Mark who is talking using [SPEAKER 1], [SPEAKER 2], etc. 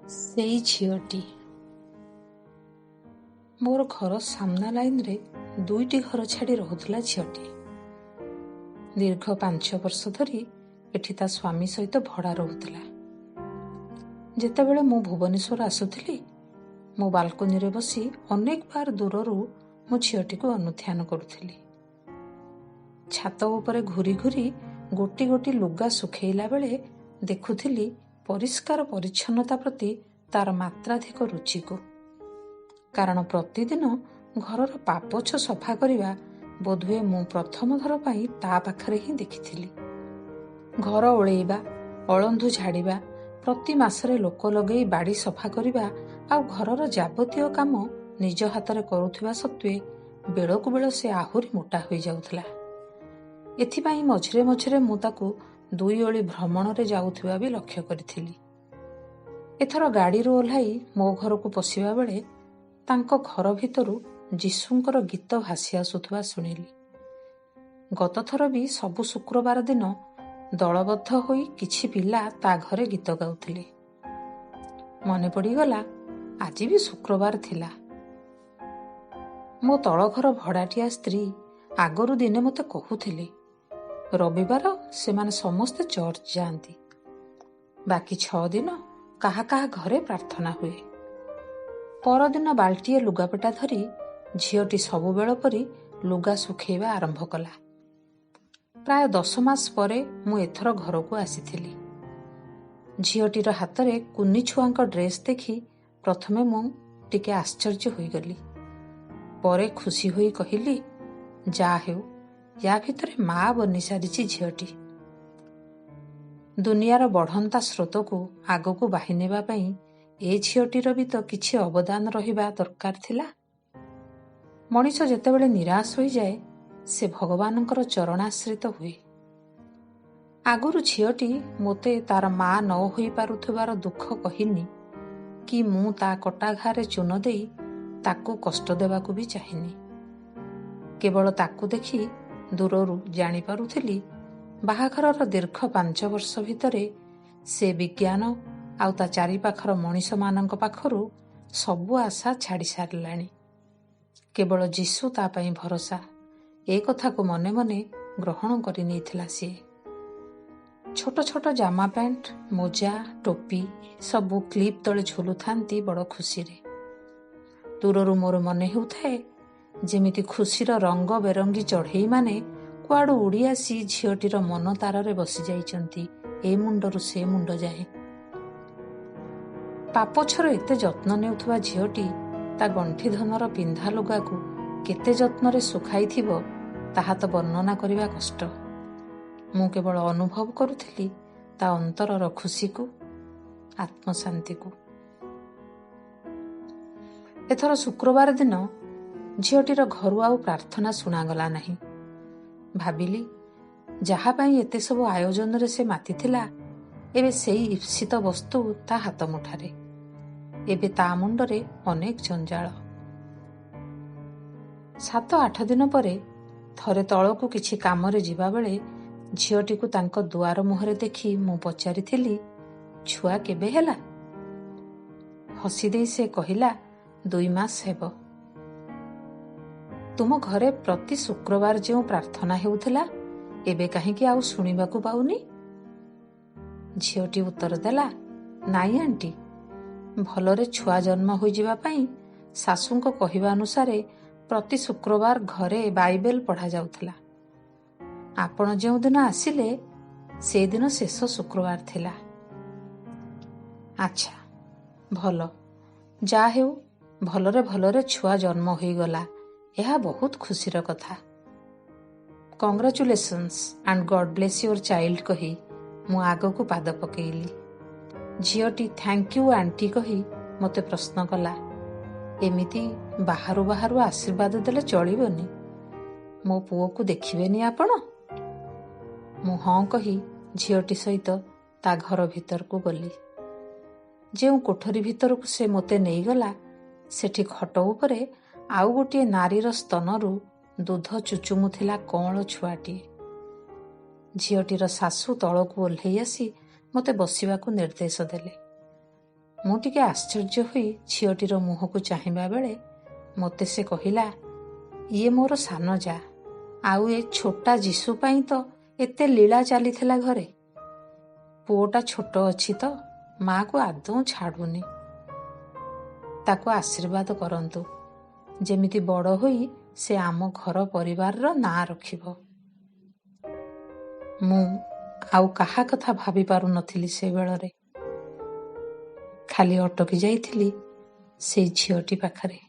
[SPEAKER 1] ସେଇ ଝିଅଟି। ମୋର ଘର ସାମ୍ନା ଲାଇନରେ ଦୁଇଟି ଘର ଛାଡ଼ି ରହୁଥିଲା ଝିଅଟି। ଦୀର୍ଘ 5 ବର୍ଷ ଧରି ଏଠି ତା ସ୍ୱାମୀ ସହିତ ଭଡ଼ା ରହୁଥିଲା। ଯେତେବେଳେ ମୁଁ ଭୁବନେଶ୍ୱର ଆସୁଥିଲି, ମୋ ବାଲକୋନିରେ ବସି ଅନେକ ବାର ଦୂରରୁ ମୁଁ ଝିଅଟିକୁ ଅନୁଧ୍ୟାନ କରୁଥିଲି। ଛାତ ଉପରେ ଘୁରି ଘୁରି ଗୋଟି ଗୋଟି ଲୁଗା ଶୁଖେଇଲା ବେଳେ ଦେଖୁଥିଲି ପରିଷ୍କାର ପରିଚ୍ଛନ୍ନତା ପ୍ରତି ତାର ମାତ୍ରାଧିକ ରୁଚିକୁ। କାରଣ ପ୍ରତିଦିନ ଘରର ପାପୋଛ ସଫା କରିବା ବୋଧହୁଏ ମୁଁ ପ୍ରଥମ ଥର ପାଇଁ ତା ପାଖରେ ହିଁ ଦେଖିଥିଲି। ଘର ଓଳେଇବା, ଅଳନ୍ଧୁ ଝାଡ଼ିବା, ପ୍ରତି ମାସରେ ଲୋକ ଲଗେଇ ବାଡ଼ି ସଫା କରିବା ଆଉ ଘରର ଯାବତୀୟ କାମ ନିଜ ହାତରେ କରୁଥିବା ସତ୍ତ୍ୱେ ବେଳକୁ ବେଳ ସେ ଆହୁରି ମୋଟା ହୋଇଯାଉଥିଲା। ଏଥିପାଇଁ ମଝିରେ ମଝିରେ ମୁଁ ତାକୁ ଦୁଇ ଓଳି ଭ୍ରମଣରେ ଯାଉଥିବା ବି ଲକ୍ଷ୍ୟ କରିଥିଲି। ଏଥର ଗାଡ଼ିରୁ ଓହ୍ଲାଇ ମୋ ଘରକୁ ପଶିବା ବେଳେ ତାଙ୍କ ଘର ଭିତରୁ ଯୀଶୁଙ୍କର ଗୀତ ଭାସି ଆସୁଥିବା ଶୁଣିଲି। ଗତଥର ବି ସବୁ ଶୁକ୍ରବାର ଦିନ ଦଳବଦ୍ଧ ହୋଇ କିଛି ପିଲା ତା ଘରେ ଗୀତ ଗାଉଥିଲେ। ମନେ ପଡ଼ିଗଲା ଆଜି ବି ଶୁକ୍ରବାର ଥିଲା। ମୋ ତଳ ଘର ଭଡ଼ାଟିଆ ସ୍ତ୍ରୀ ଆଗରୁ ଦିନେ ମୋତେ କହୁଥିଲେ, ରବିବାର ସେମାନେ ସମସ୍ତେ ଚର୍ଚ୍ଚ ଯାଆନ୍ତି, ବାକି 6 ଦିନ କାହା କାହା ଘରେ ପ୍ରାର୍ଥନା ହୁଏ। ପରଦିନ ବାଲ୍ଟିଏ ଲୁଗାପଟା ଧରି ଝିଅଟି ସବୁବେଳ ପରି ଲୁଗା ଶୁଖେଇବା ଆରମ୍ଭ କଲା। ପ୍ରାୟ 10 ମାସ ପରେ ମୁଁ ଏଥର ଘରକୁ ଆସିଥିଲି। ଝିଅଟିର ହାତରେ କୁନି ଛୁଆଙ୍କ ଡ୍ରେସ୍ ଦେଖି ପ୍ରଥମେ ମୁଁ ଟିକେ ଆଶ୍ଚର୍ଯ୍ୟ ହୋଇଗଲି। ପରେ ଖୁସି ହୋଇ କହିଲି, ଯା ହେଉ, ୟା ଭିତରେ ମା ବନିସାରିଛି ଝିଅଟି। ଦୁନିଆର ବଢ଼ନ୍ତା ସ୍ରୋତକୁ ଆଗକୁ ବାହି ନେବା ପାଇଁ ଏ ଝିଅଟିର ବି ତ କିଛି ଅବଦାନ ରହିବା ଦରକାର ଥିଲା। ମଣିଷ ଯେତେବେଳେ ନିରାଶ ହୋଇଯାଏ, ସେ ଭଗବାନଙ୍କର ଚରଣାଶ୍ରିତ ହୁଏ। ଆଗରୁ ଝିଅଟି ମୋତେ ତାର ମା ନ ହୋଇପାରୁଥିବାର ଦୁଃଖ କହିନି କି ମୁଁ ତା କଟା ଘାରେ ଚୂନ ଦେଇ ତାକୁ କଷ୍ଟ ଦେବାକୁ ବି ଚାହିଁନି। କେବଳ ତାକୁ ଦେଖି ଦୂରରୁ ଜାଣିପାରୁଥିଲି ବାହାଘରର ଦୀର୍ଘ 5 ବର୍ଷ ଭିତରେ ସେ ବିଜ୍ଞାନ ଆଉ ତା ଚାରିପାଖର ମଣିଷମାନଙ୍କ ପାଖରୁ ସବୁ ଆଶା ଛାଡ଼ି ସାରିଲାଣି। କେବଳ ଯୀଶୁ ତା ପାଇଁ ଭରସା, ଏ କଥାକୁ ମନେ ମନେ ଗ୍ରହଣ କରି ନେଇଥିଲା ସିଏ। ଛୋଟ ଛୋଟ ଜାମା ପ୍ୟାଣ୍ଟ, ମୋଜା, ଟୋପି ସବୁ କ୍ଲିପ୍ ତଳେ ଝୁଲୁଥାନ୍ତି ବଡ଼ ଖୁସିରେ। ଦୂରରୁ ମୋର ମନେ ହେଉଥାଏ ଯେମିତି ଖୁସିର ରଙ୍ଗ ବେରଙ୍ଗୀ ଚଢ଼େଇମାନେ କୁଆଡ଼ୁ ଉଡ଼ି ଆସି ଝିଅଟିର ମନ ତାରରେ ବସିଯାଇଛନ୍ତି ଏ ମୁଣ୍ଡରୁ ସେ ମୁଣ୍ଡ ଯାଏଁ। ପାପୋଛର ଏତେ ଯତ୍ନ ନେଉଥିବା ଝିଅଟି ତା ଗଣ୍ଠିଧନର ପିନ୍ଧା ଲୁଗାକୁ କେତେ ଯତ୍ନରେ ଶୁଖାଇଥିବ ତାହା ତ ବର୍ଣ୍ଣନା କରିବା କଷ୍ଟ। ମୁଁ କେବଳ ଅନୁଭବ କରୁଥିଲି ତା ଅନ୍ତରର ଖୁସିକୁ, ଆତ୍ମଶାନ୍ତିକୁ। ଏଥର ଶୁକ୍ରବାର ଦିନ ଝିଅଟିର ଘରୁ ଆଉ ପ୍ରାର୍ଥନା ଶୁଣାଗଲା ନାହିଁ। ଭାବିଲି ଯାହା ପାଇଁ ଏତେ ସବୁ ଆୟୋଜନରେ ସେ ମାତିଥିଲା, ଏବେ ସେଇ ଇପ୍ସିତ ବସ୍ତୁ ତା ହାତ ମୁଠାରେ। ଏବେ ତା ମୁଣ୍ଡରେ ଅନେକ ଜଞ୍ଜାଳ। 7-8 ଦିନ ପରେ ଥରେ ତଳକୁ କିଛି କାମରେ ଯିବାବେଳେ ଝିଅଟିକୁ ତାଙ୍କ ଦୁଆର ମୁହଁରେ ଦେଖି ମୁଁ ପଚାରିଥିଲି, ଛୁଆ କେବେ ହେଲା? ହସିଦେଇ ସେ କହିଲା, 2 ମାସ ହେବ। ତୁମ ଘରେ ପ୍ରତି ଶୁକ୍ରବାର ଯେଉଁ ପ୍ରାର୍ଥନା ହେଉଥିଲା, ଏବେ କାହିଁକି ଆଉ ଶୁଣିବାକୁ ପାଉନି? ଝିଅଟି ଉତ୍ତର ଦେଲା, ନାଇଁ ଆଣ୍ଟି, ଭଲରେ ଛୁଆ ଜନ୍ମ ହୋଇଯିବା ପାଇଁ ଶାଶୁଙ୍କ କହିବା ଅନୁସାରେ ପ୍ରତି ଶୁକ୍ରବାର ଘରେ ବାଇବେଲ ପଢ଼ାଯାଉଥିଲା। ଆପଣ ଯେଉଁଦିନ ଆସିଲେ ସେଦିନ ଶେଷ ଶୁକ୍ରବାର ଥିଲା। ଆଚ୍ଛା, ଭଲ, ଯା ହେଉ ଭଲରେ ଭଲରେ ଛୁଆ ଜନ୍ମ ହୋଇଗଲା, ଏହା ବହୁତ ଖୁସିର କଥା। Congratulations and God bless your child କହି ମୁଁ ଆଗକୁ ପାଦ ପକେଇଲି। ଝିଅଟି thank you anti କହି ମୋତେ ପ୍ରଶ୍ନ କଲା, ଏମିତି ବାହାରୁ ବାହାରୁ ଆଶୀର୍ବାଦ ଦେଲେ ଚଳିବନି, ମୋ ପୁଅକୁ ଦେଖିବେନି ଆପଣ? ମୁଁ ହଁ କହି ଝିଅଟି ସହିତ ତା ଘର ଭିତରକୁ ଗଲି। ଯେଉଁ କୋଠରୀ ଭିତରକୁ ସେ ମୋତେ ନେଇଗଲା, ସେଠି ଖଟ ଉପରେ ଆଉ ଗୋଟିଏ ନାରୀର ସ୍ତନରୁ ଦୁଧ ଚୁଚୁମୁଥିଲା କଅଁଳ ଛୁଆଟିଏ। ଝିଅଟିର ଶାଶୁ ତଳକୁ ଓହ୍ଲେଇ ଆସି ମୋତେ ବସିବାକୁ ନିର୍ଦ୍ଦେଶ ଦେଲେ। ମୁଁ ଟିକେ ଆଶ୍ଚର୍ଯ୍ୟ ହୋଇ ଝିଅଟିର ମୁହଁକୁ ଚାହିଁବା ବେଳେ ମୋତେ ସେ କହିଲା, ଇଏ ମୋର ସାନ ଯା, ଆଉ ଏ ଛୋଟା ଯିଶୁ ପାଇଁ ତ ଏତେ ଲୀଳା ଚାଲିଥିଲା ଘରେ। ପୁଅଟା ଛୋଟ ଅଛି ତ ମାଆକୁ ଆଦୌ ଛାଡ଼ୁନି। ତାକୁ ଆଶୀର୍ବାଦ କରନ୍ତୁ, ଯେମିତି ବଡ଼ ହୋଇ ସେ ଆମ ଘର ପରିବାରର ନାଁ ରଖିବ। ମୁଁ ଆଉ କାହା କଥା ଭାବି ପାରୁନଥିଲି ସେ ବେଳରେ, ଖାଲି ଅଟକି ଯାଇଥିଲି ସେଇ ଝିଅଟି ପାଖରେ।